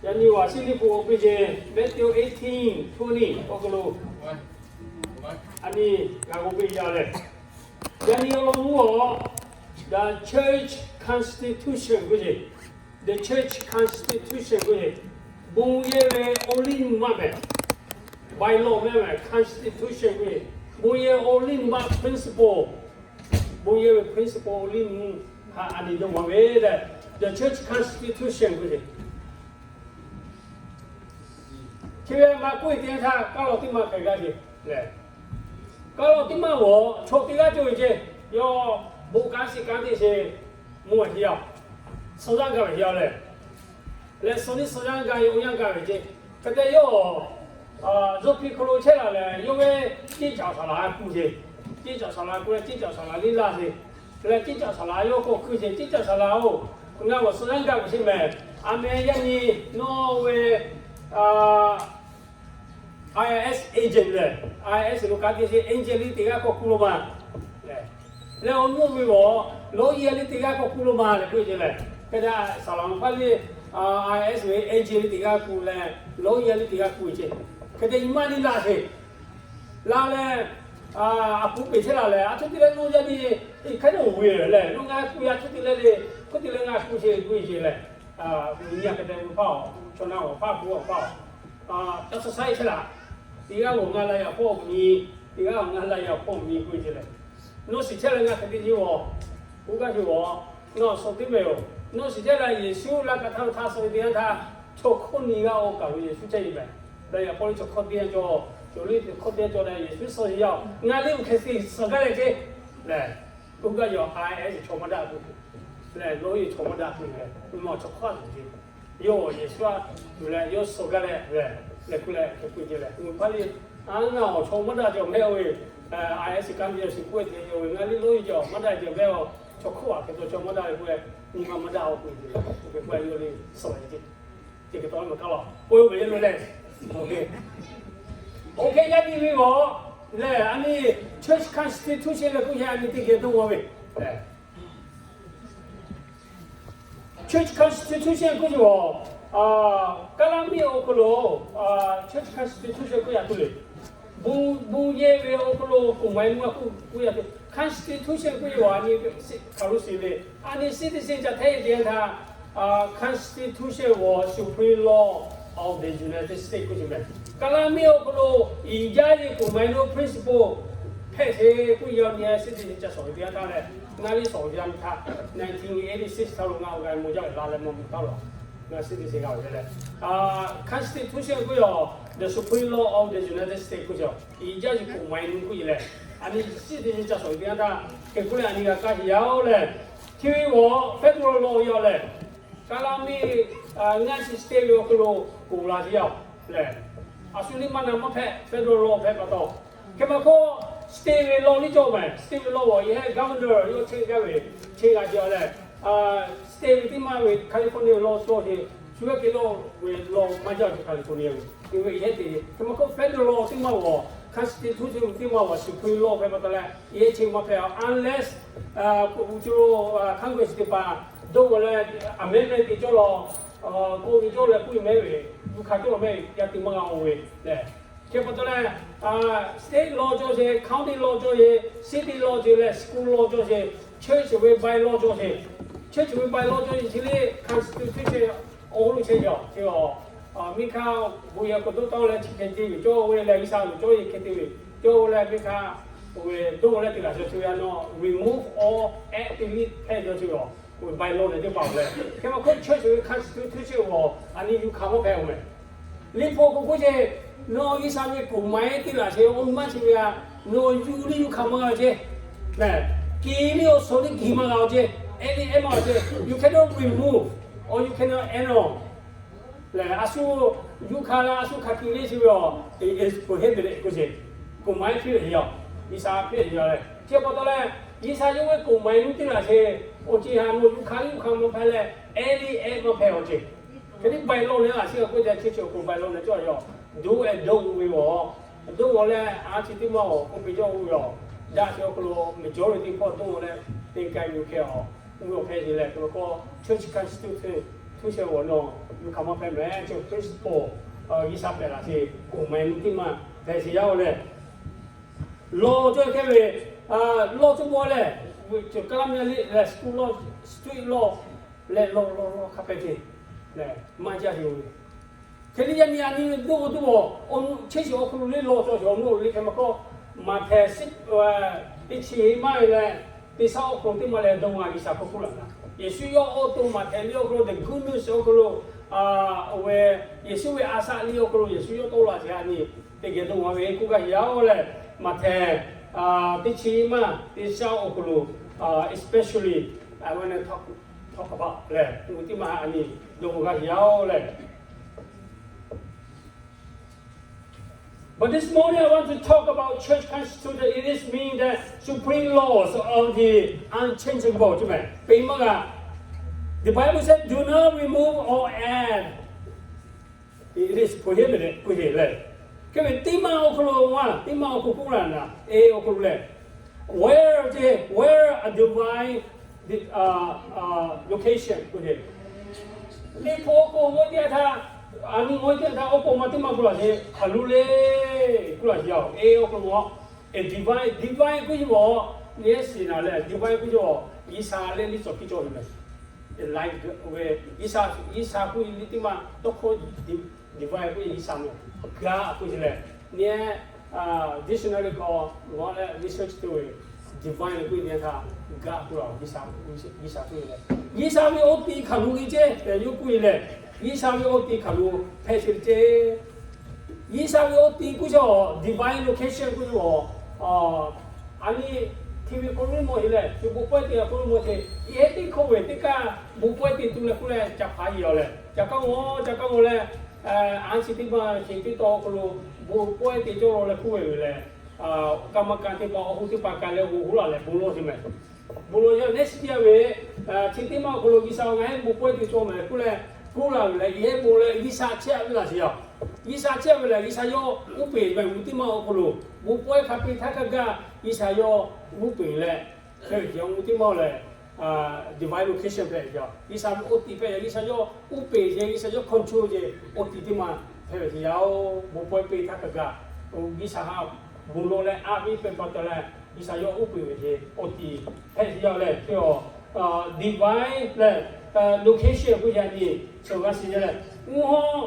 Yaꞈ nyi awˬ a shiˉ liˇ pu awˬ piˇ ce, Matthew eighteen twenty awˬ hk'aw lo, a nyi g'a k'oˆ piˇ yaˇ leh, yaꞈ nyi awˬ lawn mvuhˇ a, the church constitution k'oˆ ce, the church constitution k'oˆ ce, bon yehˬ ve awˬ liˇ nyi ma mehˬ, bylaw mehˬ, constitution k'oˆ ce, bon yehˬ awˬ liˇ nyi ma principle, bon yehˬ ve principle awˬ liˇ nyi htaꞈ a nyi dawˇ maˍ ve leh, the church constitution k'oˆ ce. Chi ve maˇ k'oˆ ve teˇ yanˇ htaˇ, kaˇ law teˇ maˇ hpehꞈ g'a ce lehˬ, kaˇ law teˇ maˇ g'awˬ chaw teˇ g'aˇ cawˬ ve ce. Yawˇ bon kanˉ shiˍ kanˉ teˇ sheˍ mvuhˇ a heˆ yaˇ, suh yaˇ gaˇ ve heˆ yaˇ lehˬ, leh suh niˇ suh yaˇ gaˇ ve, oˇ yaˇ gaˇ ve ce. Hk'e te yawˇ zuhꞈ hpi hk'aw lo chehˇ laˬ lehˬ, yawˇ ve ceˇ caꞈ saˍ laˍ kuˬ ce. Ceˇ caꞈ saˍ laˍ kuˬ leh, ceˇ caꞈ saˍ laˍ liˇ laˇ ce. Leh ceˇ caꞈ saˍ laˍ yawˇ k'awꞈ hkuˇ ce, Ceˇ caꞈ saˍ laˍ-oˬ, ngaˬ g'awˬ suh yaˇ gaˇ ve sheˍ mehˍ. A meh yaˇ nyi nawˬ ve IRS agent lehˬ, IRS lo ka te ce, agent liˇ teˇ g'aˇ k'awꞈ kuˬ lo ma leh, awˬ nuˇ ve g'awˬ lawˇ yaˇ liˇ teˇ g'aˇ k'awꞈ kuˬ lo ma lehˬ k'oˆ ce lehˬ, hk'e te saˍ laˍ hpaˇ liˇ IRS ve agent liˇ teˇ g'aˇ kuˬ leh, lawˇ yaˇ liˇ teˇ g'aˇ kuˬ ce. Hk'e te nyi ma liˇ laˇ ce. Laˇ leh A pu peˬ chehˇ la lehˬ, a htoˇ te leh nawˇ yaˇ nyi, hk'aˬ hk'e nawˬ ve lehˬ, nawˬ ngaˬ hui hpu yaˇ htoˇ te leh le, hk'oˆ te leh ngaˬ hui hpu chehˇ ve k'oˆ ve lehˬ, nyi a hk'e te ve hpaˇ-oˬ, chaw na awˬ hpaˇ, hpu awˬ hpaˇ-oˬ, ca suh saiˉ chehˇ laꞈ. Teˇ g'aˇ g'awˬ ngaˇ la yaꞈ hpawˇ awˬ nyi, teˇ g'aˇ g'awˬ ngaˇ la yaꞈ hpawˇ awˬ nyi k'oˆ ve lehˬ, nawˬ shiˍ chehˇ leh ngaˬ hk'e te nyi-oˬ, k'oˆ gaˇ ve-oˬ, nawˬ suh teˇ mehˍ-oˬ. Nawˬ shiˍ chehˇ leh Yeˍsuˆ laˇ kaꞈ htaˇ lo htaˇ suh ve teˇ yanˇ htaˇ, chaw hkawˇ nyi g'aˇ awˬ kaˍ lo Yeˍsuˆ chehˇ ve mehˍ. Leh yaꞈ k'aw liˇ chaw hkawˇ teˇ yanˇ cawˬ, cawˬ liˇ chaw hkawˇ teˇ yanˇ cawˬ leh Yeˍsuˆ suh ve yaˇ-oˬ, ngaˬ liˇ uˬ hk'e te suh gaˇ leh ceˇ lehˬ, k'oˆ gaˇ ve-oˬ, I S chaw maˇ daꞈ k'oˆ lehˬ, lawˇ yeˬ chaw maˇ daꞈ k'oˆ lehˬ, mvuhˇ maˬ chaw hkawˇ a tuˬ ceˇ. Yawˇ Yeˍsuˆ a tuˬ leh yawˇ suh gaˇ leh lehˬ, leh k'oˆ leh hk'e k'oˆ ceˇ lehˬ, uˬ hpaˇ liˇ, a ngaˬ awˬ chaw maˇ daꞈ cawˬ mehˍ-oˬ ve, I S kanˉ ve awˬ shiˍ k'oˆ ve te ve ngaˬ liˇ lawˇ yeˬ cawˬ maˇ daꞈ cawˬ mehˍ-oˬ, chaw hkawˇ a hk'e taw chaw maˇ daꞈ ve k'oˆ leh, nyi ma maˇ daꞈ-oˬ k'oˆ ve te lehˬ, oˇ hk'e k'oˆ leh yawˇ liˇ suh ve ceˇ. Teˇ hk'e taw maˇ kaˉ laˬ, k'oˆ ve yawˇ lehˬ, oˇ hk'e yaˇ nyi ve g'awˬ lehˬ, a nyi church constitution leh k'oˆ yaˇ a nyi teˇ geh dawˇ g'awˇ ve lehˬ, church constitution k'oˆ ve-oˬ, Kaˉlaˇ miˇ awˬ hk'aw lo church constitution k'oˆ yaˇ tuˬ le, bon yehˇ ve awˬ hk'aw lo กฎหมาย mvuhˇ maˇ k'oˆ k'oˆ yaˇ tuˬ, constitution k'oˆ ve-oˬ, a nyi hkaoˍ lo shiˍ ve, a nyi citizen caˬ htaˇ e te htaˇ, constitution 和 supreme law of the United States k'oˆ ve mehˍ. Kaˉlaˇ miˇ awˬ hk'aw lo iˍ jaˇ ve กฎหมาย principle hpehꞈ ve k'oˆ yaˇ nyi citizen caˬ shawˍ ve teˇ yanˇ htaˇ leh, ngaˬ liˇ shawˍ ve teˇ yanˇ htaˇ, nineteen eighty six htaˇ lo ngaˬ awˬ g'a mawˬ jaˇ ve la leh mawˬ ve htaˇ lo, ngaˬ citizen g'a ve leh, constitution k'oˆ ve-oˬ, the supreme law of the United States k'oˆ ve-oˬ, iˍ jaˇ ve กฎหมาย k'oˆ ve lehˬ, a nyi citizen caˬ shawˍ ve teˇ yanˇ htaˇ hk'e k'oˆ leh a nyi g'a kaˇ sheˍ yaˇ-oˬ lehˬ, chi ve g'awˬ federal law yaˇ-oˬ lehˬ, Kaˉlaˇ miˇ ngaˇ chi state ve awˬ hk'aw lo k'oˍ la sheˍ yaˇ-oˬ lehˬ, a shu liˇ maˇ na maˇ hpehꞈ federal law hpehꞈ pa taw, hk'e maˇ hk'oˆ state ve law liˇ cawˬ mehˍ. State ve law g'awˬ yehˇ governor yawˇ cheˇ gaˇ ve, cheˇ g'a sheˍ-oˬ lehˬ, state ve teˇ maˇ ve California law cawˬ sheˍ, shu g'aˇ hk'e law ve law maˇ jaˇ ve California ve, te ve yehˇ te, hk'e maˇ hk'oˆ federal law teˇ maˇ g'awˬ, constitution teˇ maˇ g'awˬ supreme law hpehꞈ pa taw leh yehˇ cheˇ maˇ hpehꞈ-oˬ, unless k'oˍ pui chi lo Congress teˇ hpaˍ dawˇ g'awˬ leh amendment te cawˇ law, k'oˆ ve cawˇ leh k'oˆ ve mehˍ ve, yuˬ hkanˍ cawˇ law mehˍ ve, yaˇ te maˇ g'a-oˬ ve lehˬ. Hk'e pa taw leh, state law cawˬ sheˍ, county law cawˬ sheˍ, city law cawˬ leh school law cawˬ sheˍ, church ve by law cawˬ sheˍ, church ve by law cawˬ sheˍ chi liˇ constitution awˬ lo chehˇ yaˇ-oˬ. Chi-a, miˇ hkaˇ bon yehˬ k'awꞈ dawˇ tawˆ leh chi hk'e te ve cawˇ ve lehˬ, G'uiˬsha loˍ cawˇ ve hk'e te ve cawˇ leh miˇ hk'aˇ, oˇ ve dawˇ leh te laˬ shawˍ chi ve a naw, remove all act te liˇ hpehꞈ yaˇ chi-a, oˇ ve by law leh teˇ hpaˍ-oˬ lehˬ. Hk'e maˇ hk'oˆ church ve constitution g'awˬ a nyi yuˬ hkanˍ maˇ hpehꞈ-oˬ mehˍ. Liꞈ hpu k'oˆ k'oˆ ce, nawˬ G'uiˬsha ve กฎหมาย te laˬ sheˍ, oˇ maˇ chi ve a, nawˬ yuˬ liˇ yuˬ hkanˍ maˇ g'a-oˬ ce, lehˬ, kiˬ liˇ awˬ suhˍ liˇ kiˬ maˇ g'a-oˬ ce, ehˉ liˇ ehˉ maˇ-oˬ ce, you cannot remove or you cannot add on lehˬ, a shu yuˬ hkanˍ la, a shu hkanˍ kiˬ liˇ chi ve-a, prohibit k'oˆ ce, กฎหมาย hpiˇ ve yaˇ, G'uiˬsha hpiˇ ve yaˇ lehˬ. Chi pa taw leh, G'uiˬsha yawˇ ve กฎหมาย teˇ laˬ sheˍ, awˬ ceˬ haꞈ nawˬ yuˬ hkanˍ liˇ yuˬ hkanˍ maˇ hpehꞈ leh, ehˉ liˇ ehˉ maˇ hpehꞈ-oˬ ce. Hk'e liˇ by law lehˬ a shu k'oˆ te chehˇ chi awˬ hk'oˆ by law lehˬ cawˇ yaˇ, do and don't ve g'awˬ, dawˇ g'awˬ leh a chi teˇ maˇ-oˬ k'oˆ piˇ cawˇ ve yoˬ. Daꞈ chi awˬ hk'aw lo majority teˇ hpawˇ dawˇ g'awˬ leh te k'ai yuˬ hk'e-a, uˇ ve awˬ hpehꞈ ce lehˬ, hk'e maˇ hk'oˆ church constitution htoˇ sheh g'awˬ nawˬ yuˬ hkanˍ maˇ hpehꞈ mehˍ, chi principle G'uiˬsha pehꞈ laˬ sheˍ, กฎหมาย teˇ maˇ hpehꞈ sheˍ yaˇ-oˬ lehˬ. Law cawˇ hk'e ve, law cawˇ maw lehˬ, cawˬ kaˉ laˇ meh liˇ lehˬ, school law, street law leh law law law hk'a hpehꞈ ce lehˬ, maˇ jaˇ ve-oˬ. Hk'e liˇ yaˇ nyi a nyi dawˇ g'awˬ dawˇ g'awˬ, chehˇ shiˍ awˬ hk'aw lo liˇ law cawˬ sheˍ awˬ naw liˇ hk'e maˇ hk'oˆ, Maꞈhtehˍ teˇ chi maˇ ve leh, teˇ shaˉ awˬ hk'aw lo teˇ maˇ leh dawˇ g'awˬ G'uiˬsha hk'oˆ k'oˆ laˬ na. Yeˍsuˆ yawˇ awˬ to Maꞈhtehˍ liˇ awˬ hk'aw lo the good news awˬ hk'aw lo, oˇ ve Yeˍsuˆ ve a shaꞈ liˇ awˬ hk'aw lo Yeˍsuˆ yawˇ tawˆ la ce a nyi, teˇ geh dawˇ g'awˬ ve k'oˆ gaˇ yaˇ-oˬ lehˬ, Maꞈhtehˍ teˇ chi maˇ teˇ shaˉ awˬ hk'aw lo, especially I wanna talk, talk about lehˬ, teˇ maˇ a nyi dawˇ g'awˬ gaˇ yaˇ-oˬ lehˬ. But this morning I want to talk about church constitution. It is mean that supreme laws of the unchangeable ใช่ไหม peꞈ maˇ g'a. The Bible said, do not remove or add. It is prohibited k'oˆ ce lehˬ. Hk'e ve teˇ maˇ awˬ hk'aw lo, teˇ maˇ awˬ hk'aw k'oˆ laˬ na, e awˬ hk'aw lo lehˬ, where ce, where a divine location k'oˆ ce. Liꞈ hpu awˬ hk'aw g'awˇ teˇ htaˇ, a nyi g'awˇ teˇ htaˇ awˬ hk'aw ma teˇ maˇ k'oˆ laˬ ce, hk'aˬ lo le k'oˆ laˬ ce yaˇ-oˬ, e awˬ hk'aw lo divine, divine k'oˆ ve awˬ, nyi siˍ naˍ leh divine k'oˆ ve awˬ, G'uiˬsha leh liˇ cawˬ hkiˇ cawˬ ve mehˍ. Liˇ ve G'uiˬsha, G'uiˬsha k'oˆ ve liˇ teˇ maˇ tawˇ hkawˇ divine k'oˆ ve G'uiˬsha mehˍ. Gaˇ k'oˆ ve lehˬ, nyi dictionary k'awꞈ g'awˇ leh research tuˬ ve divine k'oˆ ve teˇ htaˇ, gaˇ k'oˆ ve G'uiˬsha k'oˆ ve lehˬ, G'uiˬsha ve awˬ tiꞈ hk'aˬ lo ve ceˇ tehꞈ yawˇ k'oˆ ve lehˬ, G'uiˬsha ve awˬ tiꞈ hk'aˬ lo hpehꞈ ve ceˇ. G'uiˬsha ve awˬ tiꞈ k'oˆ ve awˬ, divine location k'oˆ ve awˬ, a nyi hteˇ ve k'oˆ lo mawˬ ve lehˬ, chi bon pawehˇ te k'oˆ lo mawˬ ve, yehˇ teˇ hkawˇ ve teˇ kaˇ bon pawehˇ te tuˬ leh k'oˆ leh ca hpaˍ yeˬ awˬ lehˬ, ca kaˇ mawˬ, ca kaˇ mawˬ leh, a chi teˇ maˇ chi teˇ taw awˬ hk'aw lo bon pawehˇ te cawˇ law leh k'oˆ ve lehˬ, kaˇ maˇ kaˇ teˇ hpaˍ awˬ hoˉ teˇ hpaˍ kaꞈ leh awˬ hoˉ laˬ leh bon lawˬ ve mehˍ. Bon lawˬ ve next year ve, chi teˇ maˇ awˬ hk'aw lo G'uiˬsha ngaˬ heˆ bon pawehˇ te cawˇ mehˍ k'oˆ leh, k'oˆ laˬ ve lehˬ, yehˇ bon leh G'uiˬsha chehˇ ve laˬ sheˍ yaˇ. G'uiˬsha chehˇ ve lehˬ, G'uiˬsha yawˇ uˉ peˬ ve mvuhˇ teˇ maˇ awˬ hk'aw lo bon pawehˇ hk'a peu-eˬ htaˇ hk'a gaˇ G'uiˬsha yawˇ uˉ peˬ leh, hk'e ve awˬ mvuhˇ teˇ maˇ lehˬ, divine location hpehꞈ ve yaˇ. G'uiˬsha ve awˬ tiꞈ hpehꞈ yaˇ, G'uiˬsha yawˇ uˉ peˬ ve, G'uiˬsha yawˇ control ve awˬ tiꞈ teˇ maˇ hpehꞈ ve yaˇ-oˬ. Bon pawehˇ peˇ htaˇ hk'a gaˇ G'uiˬsha ha bon lawˬ leh a viˉ pehˇ pa taw leh, G'uiˬsha yawˇ uˉ peˬ ve awˬ tiꞈ hpehꞈ ve yaˇ lehˬ, hk'e awˬ divine lehˬ, location k'oˆ ve yaˇ nyi chi g'a shiˍ lehˬ, mvuhˇ haw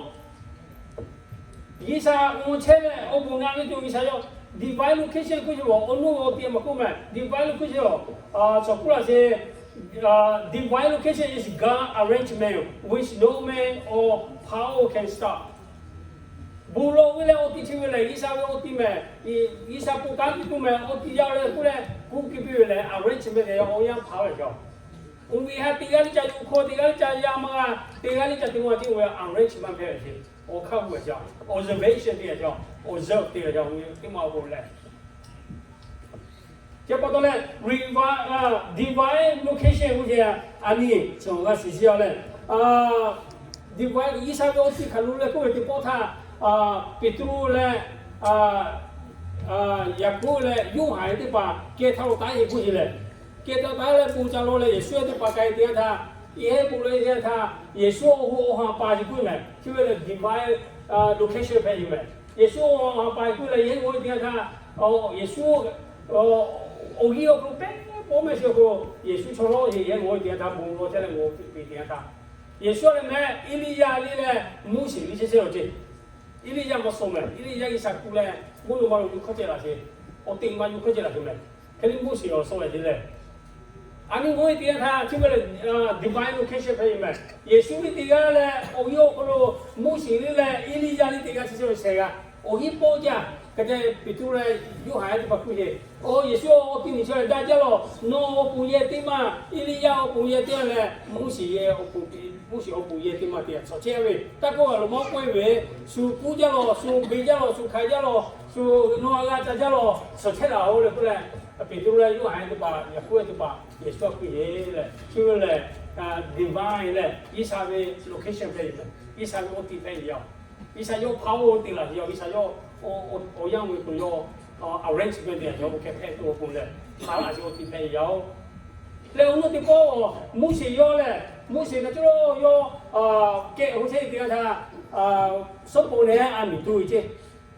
G'uiˬsha mvuhˇ chehˇ leh awˬ bon naˆ ve tuˬ G'uiˬsha yawˇ divine location k'oˆ ve awˬ, awˬ nuˇ ve awˬ tiꞈ maˇ k'oˆ mehˍ. Divine location awˬ, cawˬ k'oˆ laˇ sheˍ, divine location is God's arrangement which no man or power can stop. Bon lawˬ ve leh awˬ tiꞈ chi ve lehˬ, G'uiˬsha ve awˬ tiꞈ mehˍ. G'uiˬsha pon kanˉ piˇ tuˬ mehˍ, awˬ tiꞈ yaˇ leh k'oˆ leh, kuˇ kiˇ piˇ ve lehˬ, arrangement lehˬ awˬ yanˇ hpaˍ ve yaˇ. Oˇ ve ha teˇ g'aˇ liˇ ca yuˬ hkawˇ, teˇ g'aˇ liˇ ca yaˇ maˇ g'a, teˇ g'aˇ liˇ ca teˇ maˇ tiˉ oˇ ve arrangement hpehꞈ ve ceˇ. Awˬ hk'aˇ gu ve yaˇ, observation te yaˇ, observe te yaˇ, teˇ maˇ awˬ bon lehˬ Chi pa taw leh, divine location k'oˆ ve a nyi chi g'a shiˍ shiˍ yaˇ lehˬ, divine G'uiˬsha ve awˬ tiꞈ hk'aˬ lo leh k'oˆ ve teˇ pawˆ htaˇ, Peˍtruˆ leh Yaˍkoˆ leh Yoˇhanˬ teˇ hpaˍ kehˬ htaˇ lo taˉ e k'oˆ ve lehˬ, kehˬ htaˇ taˉ leh bon ca law leh Yeˍsuˆ teˇ hpaˍ k'ai te yanˇ htaˇ, yehˇ bon lawˬ e te yanˇ htaˇ, Yeˍsuˆ awˬ hoˉ awˬ ha pa ce k'oˆ mehˍ. Chi ve lehˬ divine location hpehꞈ ve mehˍ. Yeˍsuˆ awˬ hoˉ awˬ ha pa k'oˆ leh yehˇ g'awˇ e te yanˇ htaˇ, Yeˍsuˆ awˬ g'euˆ awˬ hk'aw lo pehˉ pawˆ mehˆ shiˍ awˬ hk'aw lo Yeˍsuˆ chaw lawˇ yehˇ g'awˇ e te yanˇ htaˇ, bon lawˬ chehˇ leh g'awˇ piˇ te yanˇ htaˇ, Yeˍsuˆ lehˬ mehˍ Eˇliˇyaꞈ liˇ leh Moˉseˍ liˇ chehˇ chehˇ law ce. Eˇliˇyaꞈ maˇ suh mehˍ. Eˇliˇyaꞈ G'uiˬsha kuˬ leh mvuhˇ naw ma lo yuˬ hkawˇ ceh laˬ ce. Awˬ teꞈ ma yuˬ hkawˇ ceh laˬ ce mehˍ. Hk'e liˇ Moˉseˍ awˬ suh ve ce lehˬ, a nyi g'awˇ e te yanˇ htaˇ chi ve lehˬ, divine location hpehꞈ ve mehˍ. Yeˍsuˆ liˇ teˇ g'aˇ leh awˬ g'euˆ awˬ hk'aw lo Moˉseˍ liˇ leh Eˇliˇyaꞈ liˇ teˇ g'aˇ chi chi ve shehˍ g'a. Awˬ hiˉ pawˆ jaˇ. Hk'e te Peˍtruˆ leh Yoˇhanˬ teˇ hpaˍ k'oˆ ve, Yeˍsuˆ, awˬ tiꞈ nyi chi lehˬ daꞈ jaˇ lawˬ. Nawˬ awˬ pon yehˇ teˇ maˇ, Eˇliˇyaꞈ awˬ pon yehˇ teˇ maˇ leh Moˉseˍ yehˇ awˬ pon, Moˉseˍ awˬ pon yehˇ teˇ maˇ te suhˍ chehˇ ve. Taˇ kawˆ g'a lo maˇ k'oˆ e ve, shu kuˇ jaˇ lawˬ, shu beˬ jaˇ lawˬ, shu hkanˍ jaˇ lawˬ, shu nawˬ a g'a ca jaˇ lawˬ, suhˍ chehˇ laˬ-oˬ leh k'oˆ leh, Peˍtruˆ leh Yoˇhanˬ teˇ hpaˍ, Yaˍkoˆ teˇ hpaˍ Yeˍsuˆ k'oˆ ve lehˬ, chi ve lehˬ divine lehˬ G'uiˬsha ve location hpehꞈ ve, G'uiˬsha ve awˬ tiꞈ hpehꞈ ve yaˇ. G'uiˬsha yawˇ hpaˇ oˇ te laˬ ve yaˇ, G'uiˬsha yawˇ awˬ yanˇ ve k'o yawˇ arrangement te laˬ ve yaˇ, awˬ hkeh hpehꞈ tuˬ awˬ pon lehˬ, hpaˇ laˬ ve awˬ tiꞈ hpehꞈ ve yaˇ-oˬ. Leh awˬ nuˇ teˇ pawˆ Moˉseˍ yawˇ lehˬ, Moˉseˍ na cawˇ yawˇ kehˬ hoꞈ chehˇ te yanˇ htaˇ, suhˉ pon nehˬ a miˬ tuˬ ve ce.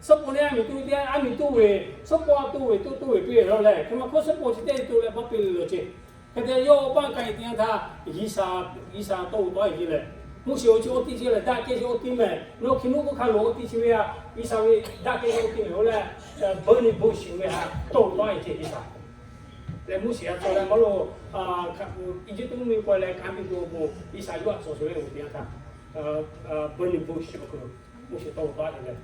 Suhˉ pon nehˬ a miˬ tuˬ ve te, a miˬ tuˬ ve, suhˉ pon a tuˬ ve, tuˬ tuˬ ve piˇ ve law lehˬ, hk'e maˇ hk'oˆ suhˉ pon chi teˇ tuˬ leh maˇ piˇ ve law ce. Hk'e te yawˇ awˬ paˇ k'ai te yanˇ htaˇ, G'uiˬsha, G'uiˬsha tawˇ oˬ tawˆ e ve lehˬ, Moˉseˍ awˬ chi awˬ tiꞈ chi lehˬ daꞈ kehˬ chi awˬ tiꞈ mehˍ. Nawˬ hki nuˇ k'oˆ hk'a loˬ awˬ tiꞈ chi ve a, G'uiˬsha ve daꞈ kehˬ chi awˬ tiꞈ mehˍ-oˬ leh, burning bush ve ha tawˇ oˬ tawˆ e ce G'uiˬsha. Leh Moˉseˍ a cawˬ leh maˇ lo, Eˇjiˇtuꞈ mvuhˇmiˬ k'oˆ leh hkanˍ piˇ tuˬ awˬ pon G'uiˬsha yawˇ a cawˬ sheˍ ve oˬ te yanˇ htaˇ, burning bush awˬ hk'aw lo Moˉseˍ tawˇ oˬ tawˆ e leh,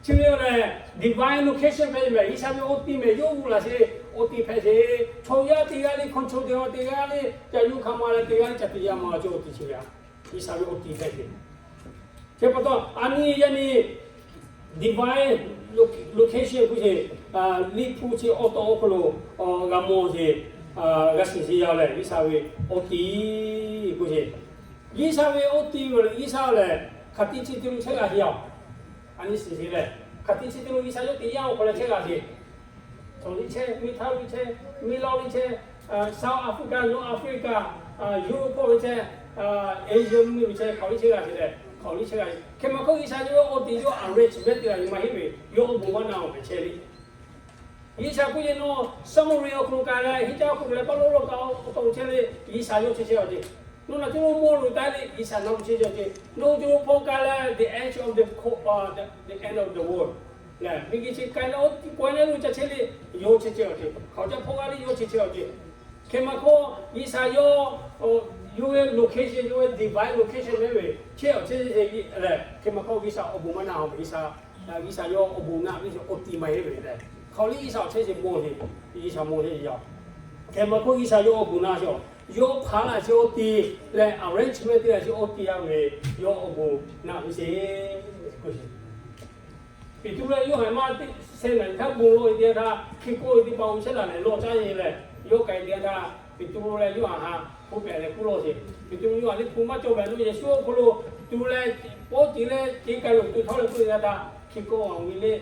chi ve lehˬ divine location hpehꞈ ve mehˍ. G'uiˬsha ve awˬ tiꞈ mehˍ, yawˇ hui laˬ sheˍ awˬ tiꞈ hpehꞈ sheˍ. Chaw yaˇ teˇ g'aˇ liˇ control te g'a, teˇ g'aˇ liˇ ca yuˇ hk'a ma leh teˇ g'aˇ liˇ ca te yaˇ ma cawˇ awˬ tiꞈ chi ve a, G'uiˬsha ve awˬ tiꞈ hpehꞈ sheˍ. Chi pa taw a nyi yaˇ nyi divine location k'oˆ sheˍ, liˇ hpu chi awˬ taw awˬ hk'aw lo g'a mawˬ sheˍ, g'a shiˍ sheˍ yaˇ lehˬ G'uiˬsha ve awˬ tiꞈ k'oˆ sheˍ. G'uiˬsha ve awˬ tiꞈ ve lehˬ G'uiˬsha lehˬ hk'aˬ tiꞈ chi te lo chehˇ g'a sheˍ yaˇ. A nyi shiˍ sheˍ lehˬ, hk'aˬ tiꞈ chi te lo G'uiˬsha yawˇ teˇ yanˇ awˬ hk'aw leh chehˇ g'a sheˍ. Chaw liˇ chehˇ, miˇ htaˇ liˇ chehˇ, miˇ lawˇ liˇ chehˇ, South Africa, North Africa, Europe hk'oˆ ve chehˇ, Asia mvuhˇmiˬ ve chehˇ, hk'aˬ liˇ chehˇ g'a sheˍ lehˬ, hk'aˬ liˇ chehˇ g'a sheˍ. Hk'e maˇ hk'oˆ G'uiˬsha yawˇ awˬ tiꞈ yawˇ arrangement te g'a ve maˇ heˆ ve, yawˇ awˬ bon maˇ na awˬ hpehꞈ chehˇ le. G'uiˬsha k'oˆ ve, nawˬ summary awˬ hk'aw lo k'ai leh, heˆ caˇ awˬ hk'aw lo leh paˇ lo lo k'a awˬ to chehˇ le, G'uiˬsha yawˇ chehˇ chehˇ awˬ ceˬ. Nawˬ naˬ teˇ lo mawˇ lo taˉ le, G'uiˬsha nawˬ chehˇ chehˇ awˬ ceˬ. Nawˬ teˇ lo hpaw k'ai leh, the end of the, the end of the world lehˬ, miˬguiˬ chi k'ai leh oˇ tiˉ k'ai leh lo ca chehˇ le, yawˇ chehˇ chehˇ awˬ ceˬ. Hk'aˬ caˇ hpaw g'a le, yawˇ chehˇ chehˇ awˬ ceˬ. Hk'e maˬ hk'oˆ, G'uiˬsha yawˇ, yawˇ ve location, yawˇ ve divine location maˇ ve, chehˇ awˬ chehˇ lehˬ, hk'e maˬ hk'oˆ G'uiˬsha awˬ bon maˇ na-oˬ. G'uiˬsha, G'uiˬsha yawˇ awˬ bon naˆ ve awˬ ti maˇ heˆ ve lehˬ, hk'aˬ liˇ G'uiˬsha awˬ chehˇ sheˍ mawˇ sheˍ, G'uiˬsha mawˇ sheˍ yaˇ. Hk'e maˬ hk'oˆ G'uiˬsha yawˇ awˬ bon naˆ sheˍ, yawˇ hpaˍ laˇ sheˍ awˬ ti lehˬ, arrangement teˇ g'aˇ sheˍ awˬ ti yaˇ ve, yawˇ awˬ bon naˆ ve sheˍ. Peˍtruˆ leh Yoˇhanˬ maˇ te seh naˬ htaˇ bon lawˬ ve teˇ yanˇ htaˇ, hk'e k'oˆ ve teˇ hpaˍ-oˬ, chehˇ laˬ lehˬ lawˬ caˇ ve lehˬ, yawˇ k'ai teˇ yanˇ htaˇ, Peˍtruˆ leh Yoˇhanˬ ha hpu pehˍ leh k'oˆ lawˬ sheˍ. Peˍtruˆ Yoˇhanˬ liˇ hpu maˇ cawˬ mehˍ lo, Yeˍsuˆ awˬ hk'aw lo tuˬ leh pawˇ ceˬ leh ceˬ k'ai loˬ tuˬ htawˇ leh k'oˆ ve teˇ yanˇ htaˇ, hk'e k'oˆ ve le,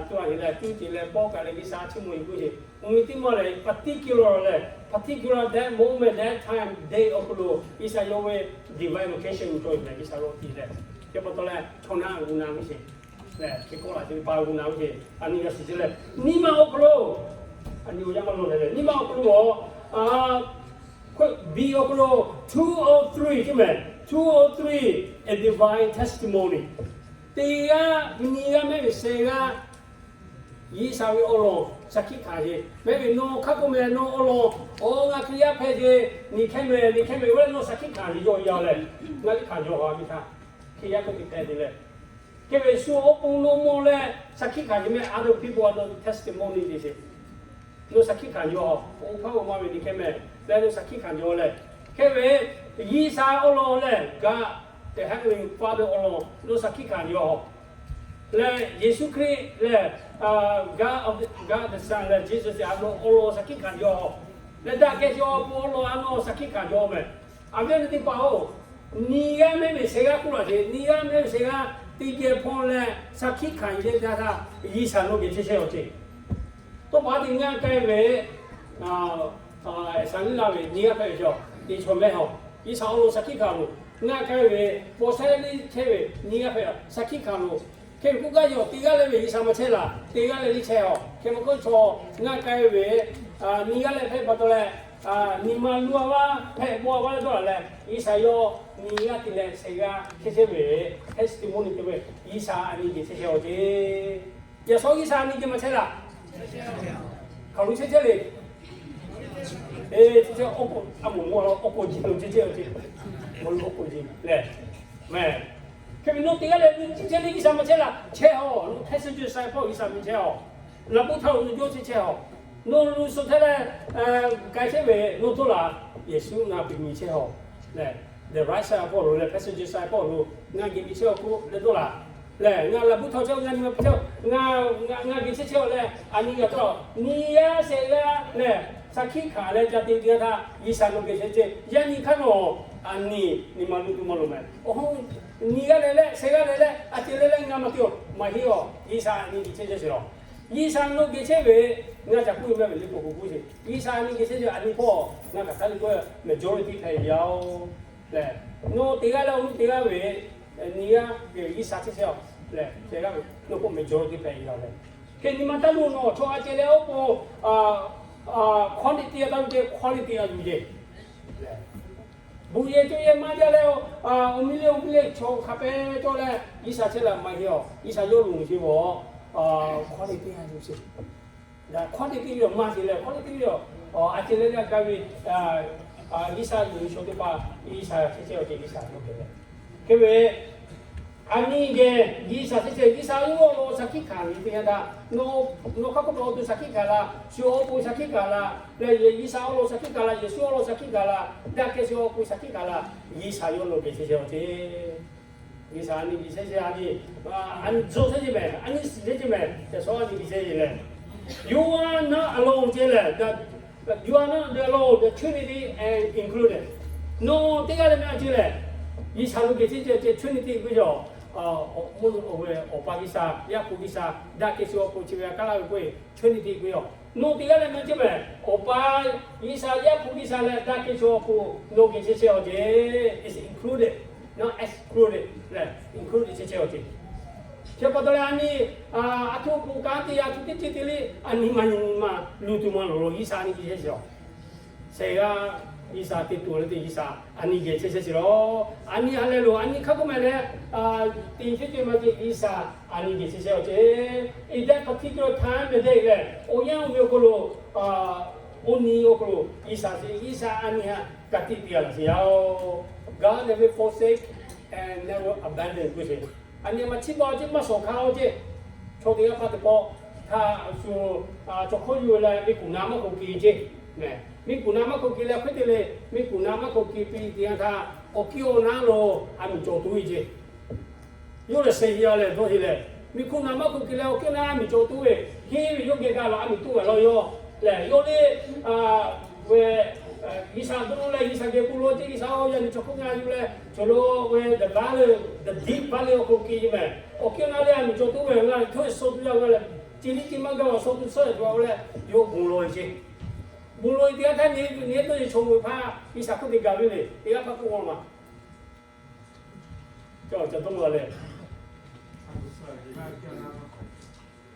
tuˬ a heˍ leh tuˬ ceˬ leh pawˇ k'ai leh G'uiˬsha chiˇ mvuh ve k'oˆ sheˍ. Mvuh ve teˇ maˇ lehˬ, particular leh particular that moment, that time, day awˬ hk'aw lo G'uiˬsha yawˇ ve divine location cawˬ ve mehˍ, G'uiˬsha yawˇ ti leh, chi pa taw leh chaw naˆ g'uˬ na ve sheˍ. Lehˬ, hk'e k'oˆ laˬ sheˍ, pa g'uˬ na ve sheˍ. A nyi g'a shiˍ ceˇ lehˬ, nyiˇ maˇ awˬ hk'aw lo, a nyi awˬ yaˇ maˇ lawˬ lehˬ, nyiˇ maˇ awˬ hk'aw lo, a, B awˬ hk'aw lo two or three ceˇ mehˍ, two or three, a divine testimony. Teˇ g'aˇ, nyiˇ g'aˇ mehˍ ve shehˍ g'aˇ, G'uiˬsha ve awˬ lawn shaˍ hkiˆ hkanˍ ve mehˍ ve, nawˬ hk'a k'oˆ mehˍ, nawˬ awˬ lawn, awˬ, ngaˬ Hkriꞈ yaˇ hpehꞈ ve, nyi hkehˇ mehˍ, nyi hkehˇ mehˍ ve, nawˬ shaˍ hkiˆ hkanˍ ve yawˇ yaˇ lehˬ, ngaˬ liˇ hkanˍ jaw ha ve htaˇ, Hkriꞈ yaˇ k'oˆ ve hpehꞈ ve lehˬ, hk'e ve shu awˬ pon nawˬ mawˇ leh shaˍ hkiˆ hkanˍ ve mehˍ, other people, other testimony ve sheˍ. Nawˬ shaˍ hkiˆ hkanˍ jaw, oˇ hpaˇ oˇ ma ve nyi hkehˇ mehˍ leh nawˬ shaˍ hkiˆ hkanˍ jaw lehˬ, hk'e ve G'uiˬsha awˬ lawn lehˬ, God the Heavenly Father awˬ lawn nawˬ shaˍ hkiˆ hkanˍ jaw lehˬ, Yeˍsuˆ Hkriꞈ lehˬ, God, God the Son lehˬ, Jesus a nawˬ awˬ lawn shaˍ hkiˆ hkanˍ jaw lehˬ, daꞈ kehˬ ve awˬ pon awˬ lawn a nawˬ shaˍ hkiˆ hkanˍ jaw mehˍ. A viˉ nyi teˇ hpaˍ-oˬ, nyiˇ g'aˇ mehˍ ve shehˍ g'aˇ k'oˆ laˬ sheˍ, nyiˇ g'aˇ mehˍ ve shehˍ g'aˇ teˇ geh hpawˇ leh shaˍ hkiˆ hkanˍ ve teˇ yanˇ htaˇ, G'uiˬsha nawˬ geh chehˇ chehˇ awˬ ceˬ. Tawˇ pa teˇ ngaˇ k'ai ve, shaˍ liˇ laˇ ve nyiˇ g'aˇ hpehꞈ ve chaw, teˇ chaw mehˍ-oˬ, G'uiˬsha awˬ lawn shaˍ hkiˆ hkanˍ loˬ. Ngaˇ k'ai ve paw shehˍ liˇ chehˇ ve nyiˇ g'aˇ hpehꞈ shaˍ hkiˆ hkanˍ loˬ. Hk'e ve k'oˆ gaˇ yaw, teˇ g'aˇ leh ve G'uiˬsha maˇ chehˇ laˬ, teˇ g'aˇ leh liˇ chehˇ-oˬ. Hk'e maˬ k'oˆ chaw ngaˇ k'ai ve nyiˇ g'aˇ leh hpehꞈ pa taw leh, nyi ma luˇ a vaˇ hpehꞈ bawˆ a vaˇ leh dawˇ laˬ leh, G'uiˬsha yawˇ nyiˇ g'aˇ te leh shehˍ g'aˇ hk'e chehˇ ve, testimony te ve, G'uiˬsha a nyi geh chehˇ chehˇ awˬ ceˬ. Yaꞈ shawˉ G'uiˬsha a nyi geh maˇ chehˇ laˬ, hk'aˬ lo chehˇ chehˇ le. Eˬ, chi chehˇ awˬ k'o, a moˍ moˍ awˬ k'o ji lo chehˇ chehˇ awˬ ceˬ. Awˬ k'o ji lehˬ, mehˍ. Hk'e ve nawˬ teˇ g'aˇ leh nyi chehˇ chehˇ le, G'uiˬsha maˇ chehˇ laˬ, chehˇ-oˬ. Nawˬ passenger side hpawˇ G'uiˬsha miˬ chehˇ-oˬ. Laꞈ bon htaˇ lo nawˬ jawˇ chehˇ chehˇ-oˬ. Nawˬ lo suh htaˇ leh k'ai chehˇ ve nawˬ dawˇ laˬ, Yeˍsuˆ ngaˬ hui miˬ chehˇ-oˬ lehˬ, the right side hpawˇ lo leh passenger side hpawˇ lo ngaˬ geh miˬ chehˇ-oˬ k'o leh dawˇ laˬ. Lehˬ, ngaˬ laꞈ bon htaˇ chehˇ-oˬ, ngaˬ nyi ma chehˇ-oˬ, ngaˬ geh chehˇ chehˇ-oˬ leh, a nyi g'a tawˇ nyiˇ g'aˇ shehˍ g'aˇ lehˬ, shaˍ hkiˆ hkanˍ leh ca te teˇ g'aˇ htaˇ, G'uiˬsha nawˬ geh chehˇ chehˇ. Yaˇ nyi hk'aˇ nawˬ a nyi nyi ma luˇ tuˬ maˇ loˍ mehˍ. Oˇ, nyiˇ g'aˇ leh leh shehˍ g'aˇ leh leh a ceh leh leh ngaˬ maˇ te-oˬ, maˇ heˆ-oˬ. G'uiˬsha a nyi geh chehˇ chehˇ sheˍ-oˬ. G'uiˬsha nawˬ geh chehˇ ve, ngaˬ ca k'oˆ ve maˇ ve le k'o k'o k'oˆ sheˍ. G'uiˬsha a nyi geh chehˇ chehˇ, a nyi hpawˇ ngaˬ kaꞈ hk'aˬ le k'o majority hpehꞈ ve yaˇ-oˬ lehˬ, nawˬ teˇ g'aˇ leh awˬ nuˇ teˇ g'aˇ ve nyiˇ g'aˇ ve G'uiˬsha chehˇ chehˇ-oˬ lehˬ, shehˍ g'aˇ ve nawˬ k'o majority hpehꞈ ve yaˇ lehˬ. Hk'e nyi ma taˇ lo nawˬ chaw a ceh leh awˬ pon quantity a taˇ lo ceh quality a lo ceh lehˬ, bon yehˬ cawˇ yehˬ maˇ jaˇ leh, awˬ miˇ leh awˬ miˇ leh chaw hk'a pehˇ cawˇ leh G'uiˬsha chehˇ laˬ maˇ heˆ-oˬ. G'uiˬsha yawˇ lo sheˍ ve, quality a lo sheˍ. Quality ve awˬ maˇ sheˍ leh quality ve awˬ, a ceh leh leh gaˇ ve, G'uiˬsha lo ve chaw teˇ hpaˍ G'uiˬsha chehˇ chehˇ awˬ ceh G'uiˬsha lo kehˬ leh, hk'e ve a nyi geh G'uiˬsha chehˇ chehˇ, G'uiˬsha yawˇ awˬ lawn shaˍ hkiˆ hkanˍ ve teˇ yanˇ htaˇ, nawˬ hk'aˇ k'oˆ ve awˬ to shaˍ hkiˆ hkanˍ laˬ, shu awˬ pon shaˍ hkiˆ hkanˍ laˬ leh, G'uiˬsha awˬ lawn shaˍ hkiˆ hkanˍ laˬ, Yeˍsuˆ awˬ lawn shaˍ hkiˆ hkanˍ laˬ, daꞈ kehˬ shu awˬ pon shaˍ hkiˆ hkanˍ laˬ, G'uiˬsha yawˇ lo kehˬ chehˇ chehˇ awˬ ceh. G'uiˬsha a nyi geh chehˇ chehˇ a nyi, a nyi tzuhˇ chehˇ cehˇ mehˍ, a nyi shiˍ chehˇ cehˇ mehˍ, yaꞈ shawˉ a nyi geh chehˇ cehˇ lehˬ, you are not alone ceh lehˬ, you are not alone, the Trinity and included. Nawˬ teˇ g'aˇ leh maˇ ceh lehˬ, G'uiˬsha lo geh chehˇ cehˇ ceh Trinity k'oˆ ve, awˬ, awˬ pa G'uiˬsha, Yaˇ hpu G'uiˬsha, daꞈ kehˬ shu awˬ pon chi ve a kaˇ laˇ ve k'oˆ ve Trinity k'oˆ ve yoˬ. Nawˬ teˇ g'aˇ leh maˇ ceh mehˍ, Awˬ pa G'uiˬsha, Yaˇ hpu G'uiˬsha leh daꞈ kehˬ shu awˬ pon nawˬ geh chehˇ chehˇ awˬ ceh, is included, not excluded leh included chehˇ chehˇ awˬ ceh. Chi pa taw leh a nyi, aˬ htoꞈ ma kanˉ te, aˬ htoꞈ ma teˇ ceuˬ te le, a nyi ma nyi ma luˬ tuˬ ma lawˬ lawˬ G'uiˬsha a nyi geh chehˇ sheˍ. Shehˍ g'aˇ G'uiˬsha te tuˬ leh te G'uiˬsha a nyi geh chehˇ chehˇ sheˍ lawˬ. A nyi ha lehˬ loˬ, a nyi hk'a k'oˆ ma leh, te chehˇ ceh ma ceh G'uiˬsha a nyi geh chehˇ chehˇ a ceh. In that particular time and day lehˬ, awˬ yanˇ awˬ ve awˬ hk'aw lo, oˇ nyi awˬ hk'aw lo G'uiˬsha sheˍ, G'uiˬsha a nyi htaꞈ ka tiꞈ te a laˬ sheˍ yaˇ-oˬ. God never forsake and never abandon k'oˆ sheˍ. A nyi ma chiˇ baˬ ceh maˇ shawˍ hkanˇ-oˬ ceh. Chaw teˇ g'aˇ hpaˇ teˇ pawˆ htaꞈ shu, chaw hkawˇ yuˬ leh miˬguiˬ naˍ maˇ k'oˆ ke ceh, miˬguiˬ naˍ maˇ k'oˆ ke leh hk'e te leh miˬguiˬ naˍ maˇ k'oˆ ke piˇ teˇ yanˇ htaˇ, awˬ kiˇ awˬ naˉ lo a miˬ cawˬ tuˬ ve ceh. Yawˇ lehˬ shehˍ g'aˇ lehˬ dawˇ heˆ leh, miˬguiˬ naˍ maˇ k'oˆ ke leh awˬ kiˇ awˬ naˉ a miˬ cawˬ tuˬ ve, henˇ ve yawˇ geh gaˬ la a miˬ tuˬ ve laˇ yawˇ lehˬ, yawˇ le, ve, G'uiˬsha dawˇ leh G'uiˬsha geh bon lawˬ ceh, G'uiˬsha-oˬ, yaꞈ nyi chaw hkawˇ ngaˬ yuˬ leh chaw lo ve the valley, the deep valley awˬ hk'aw lo keu ve meh. Awˬ kiˇ awˬ naˉ le a miˬ cawˬ tuˬ ve ngaˬ htaꞈ hto suh tuˬ yaˇ g'a leh, ce liˇ ce maˇ gaˬ awˬ suh tuˬ suhˉ tuˬ a leh, yawˇ bon lawˬ ve ceh. Bon lawˬ ve teˇ yanˇ htaˇ nyi nyi tawˇ yeˬ chaw mawˬ ve hpaˇ G'uiˬsha hk'oˆ te gaˬ ve le, teˇ g'aˇ hpaˇ k'oˆ a ma. Ca dawˇ la leh,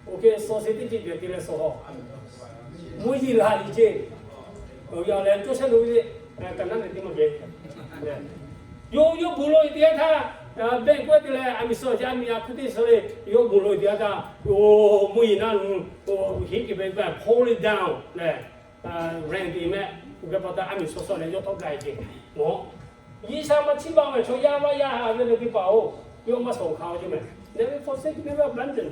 awˬ hk'e suh sheˍ teˇ ceuˬ ceuˬ te leh suh haw. Mvuhˇ yeˬ la yeˬ ceh. Awˬ yanˇ lehˬ cawˇ shehˉ lo ve le, ka naˉ ve teˇ maˇ geh. Yawˇ yawˇ bon lawˬ ve teˇ yanˇ htaˇ, beh k'oˆ te leh a miˬ suh ceh, a miˬ a hkui teˇ suh le. Yawˇ bon lawˬ ve teˇ yanˇ htaˇ, mvuhˇ yeˬ naˉ nu, heˉ ke ve g'a pull it down leh, rain te meh, oˇ hk'e pa taw a miˬ suh suh leh yawˇ tawˆ gaˇ ve ceh. Nawˬ, G'uiˬsha maˇ chiˇ baˬ meh, chaw yaˇ vaˇ yaˇ a ve le teˇ hpaˍ-oˬ, yawˇ maˇ shawˍ hkanˇ-oˬ ceh meh. Never forsake, never abandon.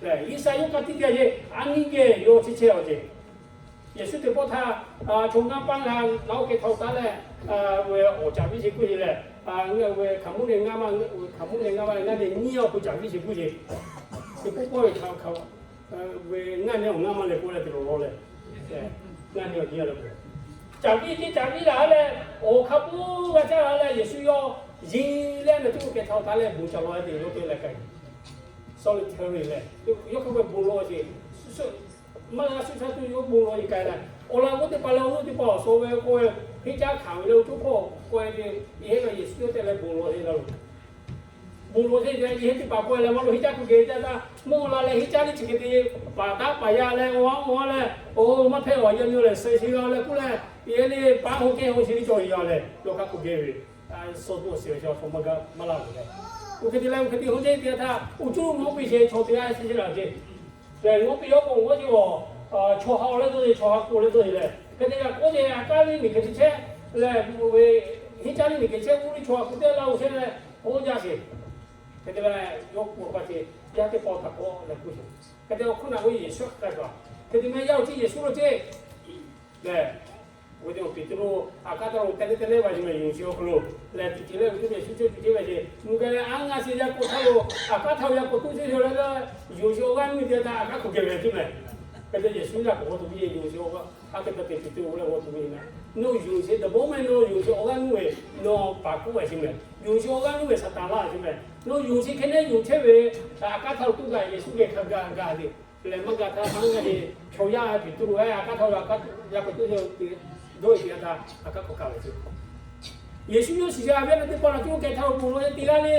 G'uiˬsha yawˇ ka tiꞈ te a ceh, a nyi geh yawˇ chehˇ chehˇ a ceh. Yeˍsuˆ teˇ pawˆ htaˇ, chaw ngaˇ paˇ ngaˬ na oˇ keh htaꞈ taˉ leh, ve awˬ caˍ viˇ sheˍ k'oˆ sheˍ leh, ngaˬ ve hkaoˍmonˇ leh ngaˇ maˇ, hkaoˍmonˇ leh ngaˇ maˇ ngaˇ leh nyiˇ awˬ hk'aw caˍ viˇ sheˍ k'oˆ sheˍ. Teˇ pawˆ pawˆ ve hk'a hk'a, ve ngaˇ nehˬ awˬ ngaˇ maˇ leh k'oˆ leh te lawˬ lawˬ leh, ngaˇ nehˬ awˬ nyi leh k'o, caˍ viˇ ceh caˍ viˇ laˬ leh, awˬ hk'a pui g'a caˇ la leh Yeˍsuˆ yawˇ yeˬ leh na tuˬ oˇ keh htaꞈ taˉ leh bon ca law te yawˇ te leh ka solitary leh, yawˇ hk'a peu bon lawˬ ceh, maˇ g'a suh caˇ tuˬ yawˇ bon lawˬ e ka leh, awˬ laꞈ g'awˇ teˇ hpaˍ leh awˬ nuˇ teˇ hpaˍ awˬ suhˍ ve k'oˆ ve, henˇ caˇ hkanˍ ve le oˇ coˇ hkawˇ k'oˆ ve, yawˇ hui Yeˍsuˆ yawˇ te leh bon lawˬ e la loˬ. Bon lawˬ te leh yawˇ hui teˇ hpaˍ k'oˆ leh maˇ loˬ, henˇ caˇ kuˬ geh caˇ taˇ mawˇ la leh henˇ caˇ le chi hk'e te paˍ taˉ paˍ yaˇ leh awˬ ha awˬ ha leh, oˇ maˇ hpehꞈ awˬ yaˇ miˇ leh suh sheˍ g'a leh k'oˆ leh, yawˇ le paˍ hoꞈ kehˇ hoꞈ sheˍ le cawˬ yaˇ leh yawˇ hk'a k'oˆ geh ve, suh tuˬ awˬ shiˍ ve chaw hk'a maˇ g'a maˇ laˇ ve leh, oˇ hk'e te leh oˇ hk'e te hoꞈ ceh te htaˇ, oˇ cuˇ mawˇ piˇ sheˍ chaw teˇ g'aˇ sheˍ sheˍ laˬ ceh. Lehˬ, mawˇ piˇ yawˇ k'o mawˇ ceh awˬ, chaw ha awˬ leh dawˇ sheˍ, chaw ha k'oˆ leh dawˇ sheˍ leh, hk'e te g'a k'oˆ ceh, a kaˉ le miˬ hk'e te chehˇ leh, ve henˇ caˇ le miˬ hk'e chehˇ, uˇ le chaw ha k'oˆ teˇ laˇ oˇ chehˇ leh, k'oˆ jaˇ sheˍ. Hk'e te leh yawˇ k'oˆ pa ceh, yaˇ teˇ pawˆ htaꞈ k'oˆ leh k'oˆ sheˍ. Hk'e te awˬ hk'oˆ naˬ k'o Yeˍsuˆ hk'a kaꞈ, hk'e te meh yaˇ oˇ ceh Yeˍsuˆ lo ceh. Lehˬ, oˇ ve teˇ Peˍtruˆ a kaˉ htaˇ lo teh leh teh leh va sheˍ meh, yonˍ sheˍ awˬ hk'aw lo lehˬ, tuˬ ceuˬ leh ve teˇ Yeˍsuˆ ceh tuˬ ceh ve ceh, mvuhˇ g'a leh a ngaˬ sheˍ yaˇ k'o htaˇ lo, a kaˉ htaˇ lo yaˇ k'o tuˬ ceh ve leh, yonˍ sheˍ awˬ g'aˇ nuˇ ve teˇ htaˇ a kaˉ hk'aw geh ve ceh meh. Hk'e te Yeˍsuˆ yaˇ k'o k'o tuˬ ve ceh, yonˍ sheˍ awˬ g'aˇ, a hk'e te Peˍtruˆ oˇ leh g'aw tuˬ ve meh. Nawˬ yonˍ sheˍ the moment nawˬ yonˍ sheˍ awˬ g'aˇ nuˇ ve, nawˬ paˍ k'oˆ ve ceh meh. Yonˍ sheˍ awˬ g'aˇ nuˇ ve Saˍtanˍ laˇ ceh meh. Nawˬ yonˍ sheˍ hk'e nehˉ yonˍ chehˇ ve, a kaˉ htaˇ lo tuˬ gaˇ Yeˍsuˆ geh hk'a gaˇ gaˇ ve lehˬ, maˇ gaˇ htaˇ maˇ gaˇ ve chaw yaˇ Peˍtruˆ a kaˉ htaˇ lo a kaˉ yaˇ k'o tuˬ ceh dawˇ e teˇ yanˇ htaˇ a kaˉ hk'aw kaꞈ ve ceh. Yeˍsuˆ yawˇ shiˍ yaˇ ve teˇ pawˆ laˬ tuˬ keh htaˇ lo bon lawˬ e teˇ g'aˇ le,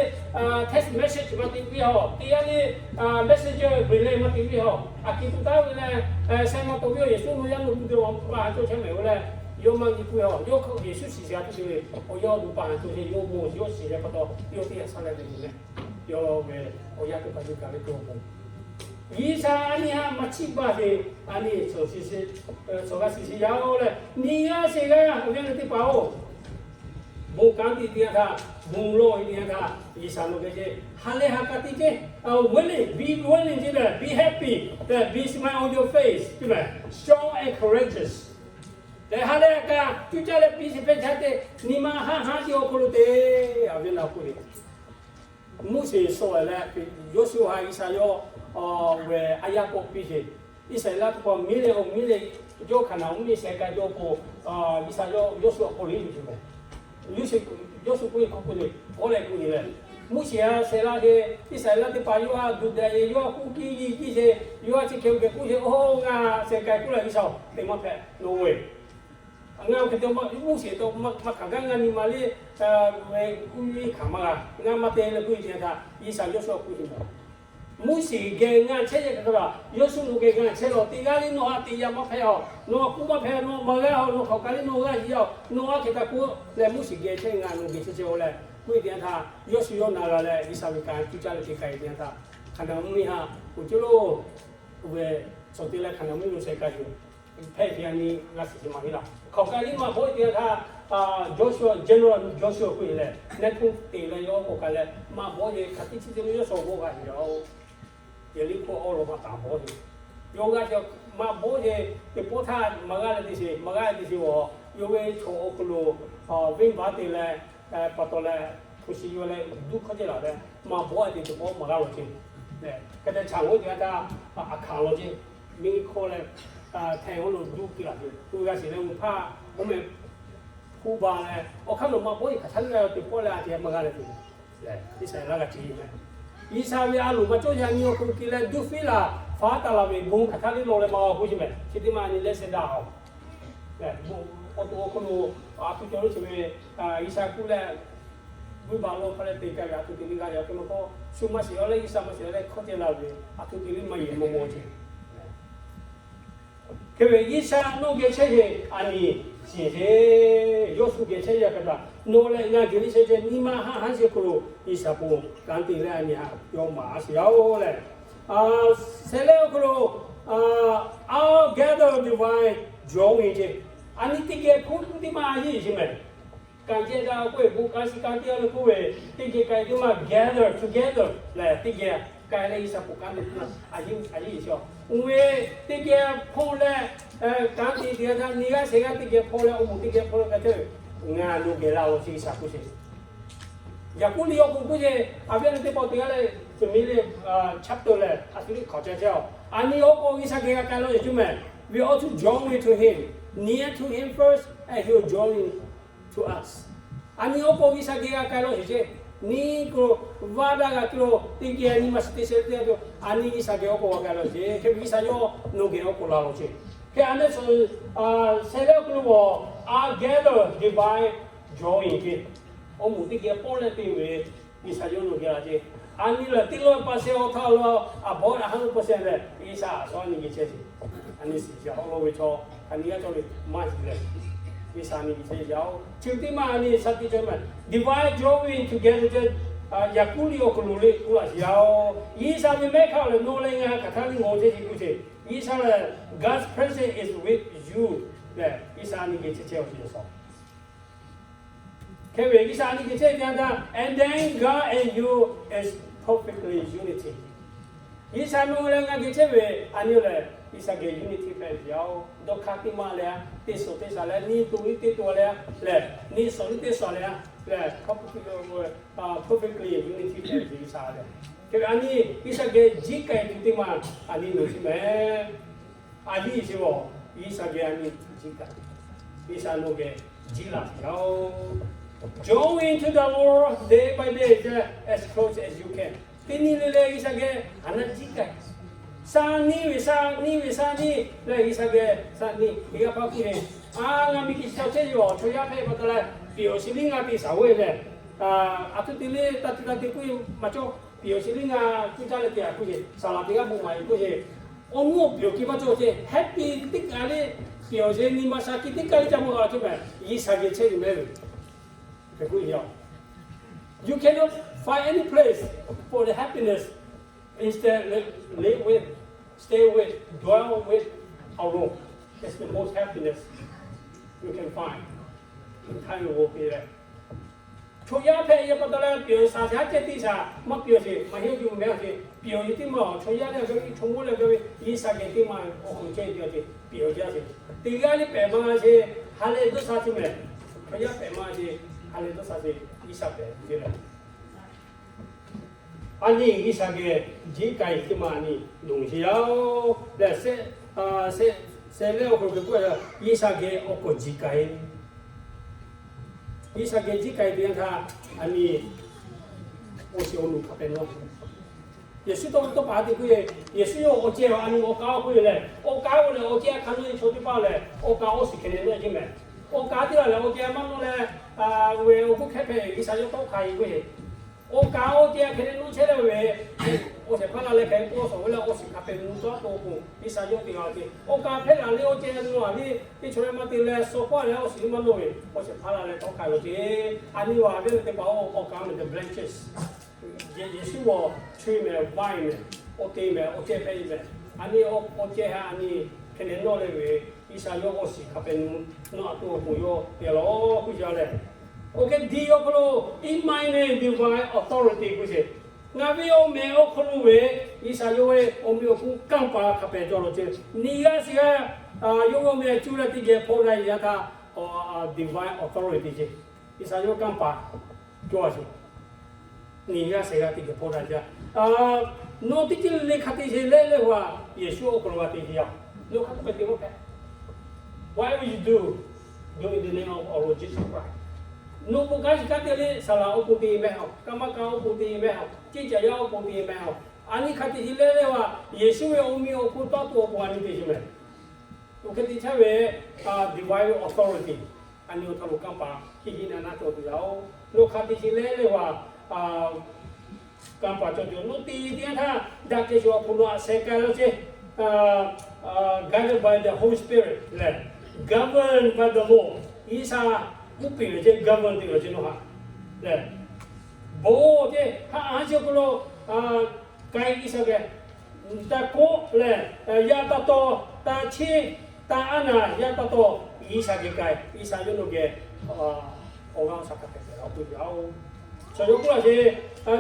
text message maˇ te piˇ haw, teˇ g'aˇ le, messenger g'uiˬ leh maˇ te piˇ haw, a kiˬ tuˬ taˉ ve leh, sheh maˇ tawˍ ve awˬ Yeˍsuˆ lo yaˇ lo tuˬ te awˬ pa haˍ cawˇ chehˇ mehˍ ve leh, yawˇ maˇ g'a piˇ haw. Yawˇ Yeˍsuˆ shiˍ yaˇ tuˬ te ve awˬ yaˇ lo pa haˍ cawˇ chehˇ, yawˇ bon yawˇ shiˍ yaˇ pa taw yawˇ teˇ g'aˇ shaˉ leh ve yoˬ leh, yawˇ ve awˬ yaˇ teˇ hpaˍ yuˬ gaˬ ve awˬ bon G'uiˬsha a nyi htaꞈ maˇ chiˇ baˬ ve, a nyi shawˍ g'a shiˍ shiˍ yaˇ-oˬ leh, nyi g'aˇ shehˍ g'aˇ awˬ viˉ awˬ nyi teˇ hpaˍ-oˬ, bon kanˉ te teˇ yanˇ htaˇ, bon lawˬ ve teˇ yanˇ htaˇ, G'uiˬsha nawˬ geh ceh ha lehˬ ha k'a te ceh, willing, be willing ceh leh, be happy, be smile on your face ceh leh, strong and courageous. Lehˬ ha lehˬ ha k'a cuˇ caˇ leh piˇ sheˍ hpehꞈ caˇ te, nyi ma haˆ haˆ ceh awˬ hk'aw lo te, awˬ viˉ awˬ nyi k'oˆ ve Moˉseˍ suh leh Yoˇsuˆ htaꞈ G'uiˬsha yawˇ ve a yaˇ k'awꞈ piˇ sheˍ. Iˉsaˍreˍlaˆ teˇ hpaˍ miˇ leh awˬ miˇ leh yawˇ Hkaˍnanˍ mvuhˇmiˬ sheh k'ai jaw k'o, G'uiˬsha yawˇ Yoˇsuˆ awˬ hk'aw lo henˇ yuˬ sheˍ meh. Yoˇsuˆ k'oˆ ve hk'a peu-eˬ k'awꞈ leh k'oˆ ve lehˬ, Moˉseˍ a sheh laˇ sheˍ, Iˉsaˍreˍlaˆ teˇ hpaˍ yawˇ a duˬ daꞈ-e, yawˇ a k'oˆ kiˇ yiˇ kiˇ sheˍ, yawˇ a chi hkeh geh k'oˆ sheˍ, oˇ ngaˬ sheh k'ai k'oˆ leh G'uiˬsha te maˇ hpehꞈ nawˬ ve Ngaˬ hk'e te Moˉseˍ taw maˇ hk'aˬ gaˇ ngaˬ nyi ma le, uˉ iˉ hkanˍ maˇ g'a, ngaˬ maˇ te leh k'oˆ ve teˇ yanˇ htaˇ, G'uiˬsha Yoˇsuˆ k'oˆ sheˍ meh. Moˉseˍ geh ngaˇ chehˇ yehˬ kaꞈ kaꞈ, Yawˇsuˆ nawˬ geh ngaˇ chehˇ lawˬ. Teˇ g'aˇ liˇ nawˬ haꞈ teꞈ yaꞈ maˇ hpehꞈ-aˬ. Nawˬ haꞈ k'oˆ maˇ hpehꞈ, nawˬ maˍ g'a-aˬ, nawˬ hk'aˬ kaˬ liˇ nawˬ g'a yiˍ-aˬ, nawˬ aˬ hk'e taꞈ k'oˆ leh Moˉseˍ geh chehˇ ngaˇ nawˬ geh chehˇ chehˇ-oˆ leh k'oˆ ve teˇ yanˇ htaˇ, Yawˇsuˆ yawˇ na g'a leh G'uiˬsha ve kanˉ cuˇ caˇ leh te k'ai ve teˇ yanˇ htaˇ, Hkaˍnanˍ mvuhˇmiˬ htaꞈ uˬ ceuˬ lo ve, tcuh te leh Hkaˍnanˍ mvuhˇmiˬ lo sheh k'ai tuˬ hpehꞈ ve a nyi g'a shiˍ shiˍ maˇ heˆ laˇ. Hk'aˬ kaˬ liˇ maˇ bawˆ te yanˇ htaˇ, Joshua, General Joshua k'oˆ leh, nehˉ hkuˇ te leh yawˇ k'awꞈ k'ai leh maˇ bawˆ ve hk'aˬ tiˉ chi te ve yawˇ shawˍ g'awˇ g'a heˍ-aˬ. Yehˬ liˇ hkuˇ awˬ lawn maˇ taˍ bawˆ ve, yawˇ g'aˇ ceh maˇ bawˆ ve, teˇ pawˆ htaˇ maˇ g'aˇ leh teˇ shiˍ, maˇ g'aˇ leh teˇ shiˍ-aˬ, yawˇ ve chaw awˬ hk'aw lo venˇbaˆ te leh pa taw leh, hpu shi yawˇ leh duˇ hkawˇ ceh laˬ leh, maˇ bawˆ te teˇ pawˆ maˇ g'aˇ lawˬ ceh. Hk'e te chaꞈ g'awˇ te htaˇ, aˬ hkanˍ lawˬ ceh, miˇ hkawˇ leh hteh g'awˇ lo duˇ piˇ laˬ ceh, to g'a shiˍ leh mvuhˇ hpaˇ oˇ meh hkuˇ ba leh, awˬ hk'aˇ nawˬ maˇ bawˆ-e hk'aˬ htaˇ g'aˇ teˇ pawˆ leh a ceh maˇ g'aˇ leh te leh, Iˉsaˍreˍlaˆ g'a ce meh. G'uiˬsha ve a loˍ maˇ cawˇ yaꞈ nyi awˬ hk'aw lo k'ai leh duˇ fiˉ laˬ, faˉ taˍ laˬ ve bon hk'aˬ htaˇ liˇ lawˬ leh maˇ g'a k'oˆ ce meh. Chi teˇ maˇ a nyi leh seh daꞈ-aˬ. Awˬ to awˬ hk'aw lo a htoꞈ cawˬ lo ce meh, G'uiˬsha kuˇ leh, vuiˇ baˬ lo hk'a leh te k'ai ve a htoꞈ te liˇ g'a yaꞈ hk'e maˇ k'oˆ, shu maˇ shiˍ-aˬ leh G'uiˬsha maˇ shiˍ-aˬ leh hkawˇ ceh laˬ ve a htoꞈ te liˇ maˇ yehˬ maw maw ce. Hk'e ve G'uiˬsha nawˬ geh chehˇ ve a nyi shiˍ ce, Yawˇsuˆ geh chehˇ ve kaꞈ kaꞈ, nawˬ leh ngaˬ geh liˇ chehˇ ve nyi ma haˆ haˉ shiˍ hk'aw lo G'uiˬsha bon kanˉ te leh a nyi haꞈ yawˇ maˍ a shiˍ yaˇ-oˬ leh, shehˍ lehˆ awˬ hk'aw lo, a, gather divine drawing ce. A nyi teˇ geh hk'oˆ teˇ maˇ a yeˇ ce meh. Kanˉ ceh daꞈ k'oˆ ve bon kanˉ shiˍ kanˉ te-a leh k'oˆ ve, teˇ geh k'ai teˇ maˇ gather together leh teˇ geh k'ai leh G'uiˬsha bon kanˉ te teˇ maˇ a yeˇ a yeˇ ce-aˬ. Oˇ ve teˇ geh hpawˇ leh kanˉ te teˇ g'aˇ htaˇ nyi g'aˇ shehˍ g'aˇ teˇ geh hpawˇ leh awˬ moˍ teˇ geh hpawˇ leh g'a te, ngaˬ nawˬ geh laˇ-oˬ ce G'uiˬsha k'oˆ ce. Yaꞈ k'oˆ liˇ awˬ k'oˍ k'oˆ ce, a ve a nyi teˇ pawˆ teˇ g'aˇ leh, to mi le, chapter leh a htoꞈ liˇ hk'awꞈ ca ce-aˬ. A nyi awˬ k'o G'uiˬsha geh g'a k'ai laˇ-oˬ ce meh. We ought to journey to him, near to him first, and he will journey to us. A nyi awˬ k'o G'uiˬsha geh g'a k'ai laˇ-oˬ ce. Nyi k'o, vaˇ daˇ g'a k'ai lo teˇ geh nyi ma shiˍ teˇ sheh teˇ g'aˇ to, a nyi G'uiˬsha geh awˬ k'o g'a k'ai laˇ-oˬ ce. Hk'e ve G'uiˬsha yawˇ nawˬ geh awˬ k'o laˇ-oˬ ce. Hk'e a nyi suhˍ, shehˍ lehˆ awˬ hk'aw lo a gather divine drawing ce. Awˬ moˍ teˇ geh pawˆ leh te ve G'uiˬsha yawˇ nawˬ geh laˇ ce. A nyi lehˬ teˇ lawˇ pa shehˍ awˬ htaˇ lo, a bawˇ a haˉ lo pa shehˍ leh G'uiˬsha a shaw a nyi geh chehˇ ce. A nyi shiˍ shiˍ haw lo ve chaw, a nyi g'aˇ cawˇ ve maˇ shiˍ leh, G'uiˬsha a nyi geh chehˇ yaˇ-oˬ. Chi teˇ maˇ a nyi sha tiꞈ cawˇ meh. Divine drawing together ce. Yaꞈ k'oˆ liˇ awˬ hk'aw lo le k'oˆ laˇ shiˍ yaˇ-oˬ. G'uiˬsha ve mehˆ hk'aˇ lehˬ nawˬ leh ngaˬ hk'aˬ htaˇ liˇ ngaˬ chehˇ ce k'oˆ ce. G'uiˬsha lehˬ God's presence is with you leh G'uiˬsha a nyi geh chehˇ chehˇ-oˬ ce yaˇ shaw. Hk'e ve G'uiˬsha a nyi geh chehˇ ve teˇ yanˇ htaˇ, and then God and you is perfectly unity. G'uiˬsha nawˬ leh ngaˬ geh chehˇ ve a nyi lehˬ G'uiˬsha geh unity hpehꞈ ve yaˇ-oˬ. Dawˇ hk'aˇ teˇ maˇ leh, teˇ suhˍ teˇ shaˍ leh, nyi to liˇ teˇ to leh, leh nyi suhˍ liˇ teˇ suhˍ leh, leh perfectly unity hpehꞈ ve G'uiˬsha lehˬ. Hk'e ve a nyi G'uiˬsha geh jiˇ k'ai tuˬ teˇ maˇ a nyi nawˬ chi meh. A nyi chi-oˬ, G'uiˬsha geh a nyi jiˇ k'ai, G'uiˬsha nawˬ geh jiˇ laˬ yaˇ-oˬ. Join to the Lord day by day, as close as you can. Teˇ nyi le leh G'uiˬsha geh a naˆ jiˇ k'ai. Sha nyi ve sha nyi ve sha nyi leh G'uiˬsha geh sha nyi ve g'a pa kuˬ ve. A, ngaˬ miˬguiˬ chi chaw chehˇ ve awˬ chaw yaˇ hpehꞈ pa taw leh, pyeˍ awˬ shiˍ liˇ ngaˬ te shaˍ ve lehˬ, a htoꞈ te le ta te ta te k'oˆ ve maˇ cawˇ. Pyeˍ awˬ shiˍ liˇ ngaˬ kuˇ caˇ leh te a k'oˆ ve, saˍ laˍ teˇ g'aˇ bon maˍ ve k'oˆ ve, awˬ nuˇ pyeˍ awˬ kiˇ maˇ cawˇ ce. Happy teˇ kaˬ le, pyeˍ awˬ shiˍ nyi ma sha kiˇ teˇ kaˬ le ca maˇ g'a ce meh. G'uiˬsha geh chehˇ ve meh ve, hk'e k'oˆ ve yoˬ. You cannot find any place for the happiness. Instead, live, live with, stay with, dwell with alone. That's the most happiness you can find. Hk'e ve leh, chaw yaˇ hpehꞈ ve pa taw leh pyeˍ shaˍ shaˍ ceh tiˇ shaˍ maˇ pyeˍ sheˍ, maˇ heˆ yuˬ meh a sheˍ. Pyeˍ awˬ shiˍ teˇ maˇ chaw yaˇ leh g'a ve chaw mawˇ leh g'a ve G'uiˬsha geh teˇ maˇ awˬ hk'aw lo chehˇ ve a sheˍ. Pyeˍ awˬ shiˍ a sheˍ. Teˇ g'aˇ le pehˬ maˇ sheˍ, ha lehˬ dawˇ sha chi meh. Chaw yaˇ pehˬ maˇ sheˍ, ha lehˬ dawˇ sha sheˍ, G'uiˬsha pehˬ ve leh. A nyi G'uiˬsha geh jiˇ k'ai teˇ maˇ a nyi loˍ sheˍ yaˇ-oˬ. Lehˬ, shehˍ lehˆ awˬ hk'aw lo k'oˆ a, G'uiˬsha geh awˬ k'awꞈ jiˇ k'ai. G'uiˬsha geh jiˇ k'ai teˇ yanˇ htaˇ, a nyi awˬ shiˍ awˬ nuˬ hk'a pehꞈ nawˇ. Yeˍsuˆ tawˇ tawˇ paˍ te k'oˆ ve, Yeˍsuˆ yawˇ awˬ ceh a nyi awˬ k'aˉ k'oˆ ve lehˬ, awˬ k'aˉ k'oˆ lehˬ awˬ ceh a hk'a nawˇ chaw teˇ hpaˍ lehˬ, awˬ k'aˉ awˬ shiˍ hkeh leh nawˇ ce meh. Awˬ k'aˉ teˇ g'aˇ lehˬ awˬ ceh a maˇ nawˇ leh, ve awˬ g'uˇ hkehˉ hpehꞈ G'uiˬsha yawˇ tawˆ hk'a e k'oˆ ve, awˬ k'aˉ awˬ ceh a hkeh leh nawˇ chehˇ leh ve, Awˬ shehˍ hpaˇ la leh hk'e k'oˆ shawˍ ve leh, awˬ shiˍ hk'a pehꞈ nu tawˇ to k'o, G'uiˬsha yawˇ te g'a ce. Awˬ kaˍ hpehˇ laˬ le, awˬ ceh nu a le, teˇ chaw leh maˇ te leh, suh hkawˇ leh awˬ shiˍ maˇ nawˇ ve, awˬ shehˍ hpaˇ la leh tawˇ hk'a ve ce. A nyi a ve teˇ hpaˍ-oˬ, awˬ kaˍ meh the branches. Yeˍsuˆ awˬ chi meh vine meh, awˬ te meh, awˬ ceh hpehꞈ ve meh. A nyi awˬ ceh ha a nyi hk'e leh nawˇ leh ve, G'uiˬsha yawˇ awˬ shiˍ hk'a pehꞈ nu, nawˬ a to awˬ pon yawˇ te leh k'oˆ jaˇ leh, awˬ hk'e diˇ awˬ hk'aw lo, in my name divine authority k'oˆ ce. Ngaˬ ve awˬ meh awˬ hk'aw lo ve, G'uiˬsha yawˇ ve awˬ meh awˬ hk'aw kanˇ paˍ hk'a pehꞈ cawˬ law ce. Nyi g'aˇ sheˍ g'aˇ yawˇ ve awˬ meh cuˇ leh teˇ geh hpawˇ la yaˇ htaˇ, divine authority ce. G'uiˬsha yawˇ kanˇ paˍ cawˬ a ce. Nyi g'aˇ sheˍ g'aˇ teˇ geh hpawˇ la yaˇ. Nawˬ teˇ ceuˬ le hk'a te sheˍ leh leh a, Yeˍsuˆ awˬ hk'aw lo g'a te yaˇ. Nawˬ hk'a te maˇ hpehꞈ. Whatever you do, do in the name of our Lord Jesus Christ. Nawˬ bon kanˉ shiˍ kanˉ te leh saˍ laˍ awˬ pon te meh a, kaˇ maˇ kaˇ awˬ pon te meh a, ceˇ caˬ yaˇ awˬ pon te meh a. A nyi hk'a te sheˍ leh leh a, Yeˍsuˆ ve awˬ meh awˬ hk'aw tawˇ to awˬ pon a nyi te sheˍ meh. Awˬ hk'e te chehˇ ve, divine authority. A nyi awˬ hk'aw lo kanˇ paˍ hiˆ hiˆ naˆ naˆ cawˬ tuˬ yaˇ-oˬ. Nawˬ hk'a te sheˍ leh leh a, kanˇ paˍ cawˬ tuˬ, nawˬ te teˇ yanˇ htaˇ daꞈ kehˬ shuˍ awˬ hk'aw lo a sheh k'ai law ce. Guided by the Holy Spirit leh, governed by the Lord. G'uiˬsha uˉ peꞈ ve ce, govern te ve ce nawˬ htaꞈ leh, bon ce, haꞈ a ce awˬ hk'aw lo k'ai G'uiˬsha geh, taˇ kawˆ leh, yaˇ taˇ taw, taˇ cheˇ, taˇ aˉ naˍ, yaˇ taˇ taw, G'uiˬsha geh k'ai, G'uiˬsha yawˇ nawˬ geh awˬ g'aˇ awˬ shaˍ hk'a hpehꞈ hpehꞈ la k'oˆ ve yoˬ. Chaw yaˇ k'oˆ laˇ ce,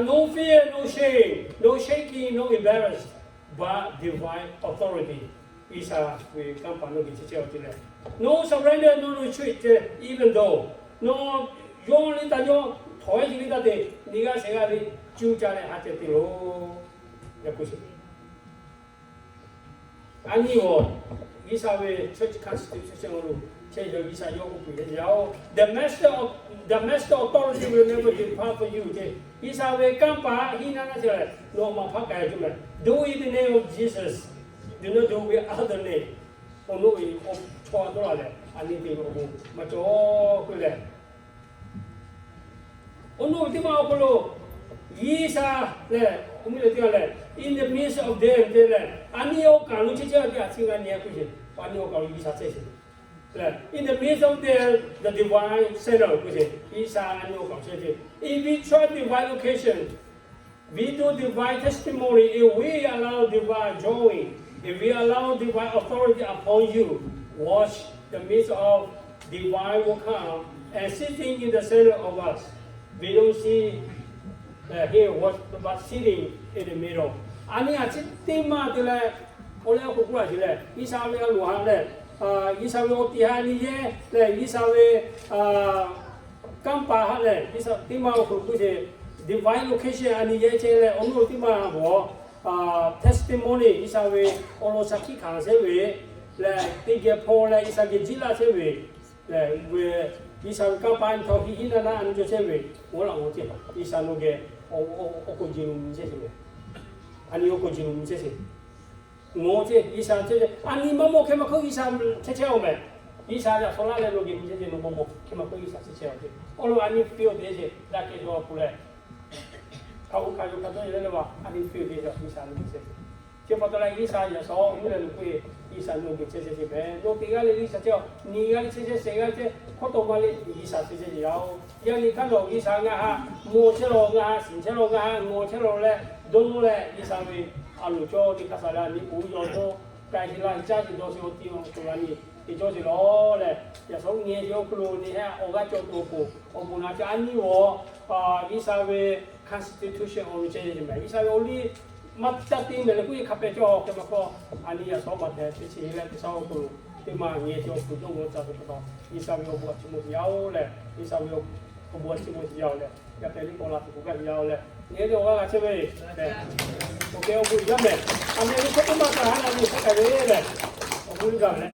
no fear, no shame, no shaking, no embarrassed, but divine authority. G'uiˬsha ve kanˇ paˍ nawˬ geh chehˇ chehˇ a ce leh, no surrender, no retreat ce, even though nawˬ yawˇ liˇ taˇ yawˇ htawnˍ e ce liˇ taˇ te, nyi g'aˇ sheˍ g'aˇ le cuˇ caˇ leh ha ceh te loˬ. Yaꞈ hk'aˇ sheˍ, a nyi awˬ, G'uiˬsha ve church constitution lo chehˇ yaˇ G'uiˬsha yawˇ k'oˆ piˇ ve yaˇ-oˬ, the master of, the master authority will never depart from you ce. G'uiˬsha ve kanˇ paˍ hiˆ naˆ naˆ ce leh nawˬ maˍ hpaˇ k'ai tuˬ meh. Do it in the name of Jesus. Do not do with other name. Awˬ naw ve awˬ chaw a dawˇ la leh a nyi te ve awˬ bon maˇ cawˬ k'oˆ leh, awˬ naw ve teˇ maˇ awˬ hk'aw lo G'uiˬsha lehˬ, awˬ mvuhˇ leh teˇ g'aˇ lehˬ, in the midst of them te leh, a nyi awˬ kaˍ lo chehˇ chehˇ ve teˇ g'aˇ chi g'a nyi k'oˆ ce. A nyi awˬ kaˍ lo G'uiˬsha chehˇ sheˍ leh, in the midst of them, the divine center k'oˆ ce. G'uiˬsha a nyi awˬ kaˍ lo chehˇ ce. If we try divine location, we do divine testimony, if we allow divine drawing, if we allow divine authority upon you, watch, the midst of divine will come and sitting in the center of us. We don't see, uh, here what, but sitting in the middle. A nyi a chi teˇ maˇ te leh, awˬ leh awˬ hk'oˆ k'oˆ a ce leh, G'uiˬsha ve a loˍ ha leh, G'uiˬsha ve awˬ tiꞈ ha nyi yehˇ leh, G'uiˬsha ve kanˇ paˍ ha leh, G'uiˬsha teˇ maˇ awˬ hk'oˆ k'oˆ ce, divine location a nyi yehˇ chehˇ leh, awˬ naw teˇ maˇ g'awˬ, testimony G'uiˬsha ve awˬ lawn shaˍ hkiˆ hkanˍ chehˇ ve leh, teˇ geh hpaw leh G'uiˬsha geh jiˇ laˇ chehˇ ve leh, G'uiˬsha ve kanˇ paˍ nyi htaꞈ hiˆ hiˆ naˆ naˆ a nyi cawˬ chehˇ ve, g'awˇ laꞈ g'awˇ ce, G'uiˬsha nawˬ geh awˬ hk'oˆ ji lo nyi chehˇ sheˍ meh. A nyi awˬ hk'oˆ ji lo nyi chehˇ sheˍ. Ngaˬ ce G'uiˬsha chehˇ ce, a nyi maˇ mawˬ hk'e maˇ hk'oˆ G'uiˬsha chehˇ chehˇ-oˬ meh. G'uiˬsha yaꞈ shawˍ laˇ leh nawˬ geh nyi chehˇ ce, nawˬ maˇ mawˬ hk'e maˇ hk'oˆ G'uiˬsha chehˇ chehˇ-oˬ ce. Awˬ lo a nyi fiˇ-oˬ te ce, daꞈ kehˬ ve awˬ hk'oˆ leh, hk'a oˇ hk'a yawˇ hk'a dawˇ yehˬ leh leh a nyi fiˇ-oˬ te ce, G'uiˬsha nawˬ geh chehˇ ce. Chi pa taw leh G'uiˬsha yaꞈ shawˍ mvuhˇ leh nawˬ k'oˆ ve, G'uiˬsha nawˬ geh chehˇ chehˇ ce meh. Nawˬ teˇ g'aˇ leh G'uiˬsha chehˇ-oˬ, nyi g'aˇ leh chehˇ chehˇ, shehˍ g'aˇ chehˇ, hkawˇ tawˆ ma leh G'uiˬsha chehˇ chehˇ ce yaˇ-oˬ. Yaˇ nyi hk'aˇ nawˬ G'uiˬsha ngaˬ ha mawˬ chehˇ lawˬ, ngaˬ ha shiˍ chehˇ lawˬ, ngaˬ ha ngawˬ chehˇ lawˬ leh dawˇ nawˇ leh, G'uiˬsha ve a loˍ cawˇ te hk'a sha leh a nyi k'oˍ yaw dawˇ k'ai ce la, caˇ ce dawˇ ce awˬ ti awˬ hk'aw lo a nyi te cawˇ ce lawˬ leh, yaꞈ shawˍ nyi ce awˬ hk'aw lo nyi ha awˬ g'aˇ cawˬ tuˬ awˬ pon awˬ bon na ce a nyi g'awˬ, G'uiˬsha ve constitution awˬ lo chehˇ ce meh. G'uiˬsha ve awˬ liˇ maˇ caˇ te meh leh k'oˆ ve hk'a pehꞈ cawˇ hk'e maˇ hk'aw, a nyi yaꞈ shawˍ maˇ hpehꞈ te ce leh teˇ shaˉ awˬ hk'aw lo teˇ maˇ nyi ce awˬ hk'aw lo dawˇ g'awˇ ca tuˬ pa taw, G'uiˬsha ve awˬ bon a chiˇ mvuh te yaˇ-oˬ leh, G'uiˬsha ve awˬ bon a chiˇ mvuh te yaˇ-oˬ leh, yaꞈ hpehꞈ liˇ k'awꞈ la tuˬ k'oˆ gaˇ ve yaˇ-oˬ leh, nyi le awˬ g'aˇ g'a chehˇ ve leh, awˬ kehˬ awˬ bon yaˇ meh. A meh ve hk'e teˇ maˇ kaꞈ ha la ve hk'e k'ai ve leh, awˬ bon liˇ gaˇ ve leh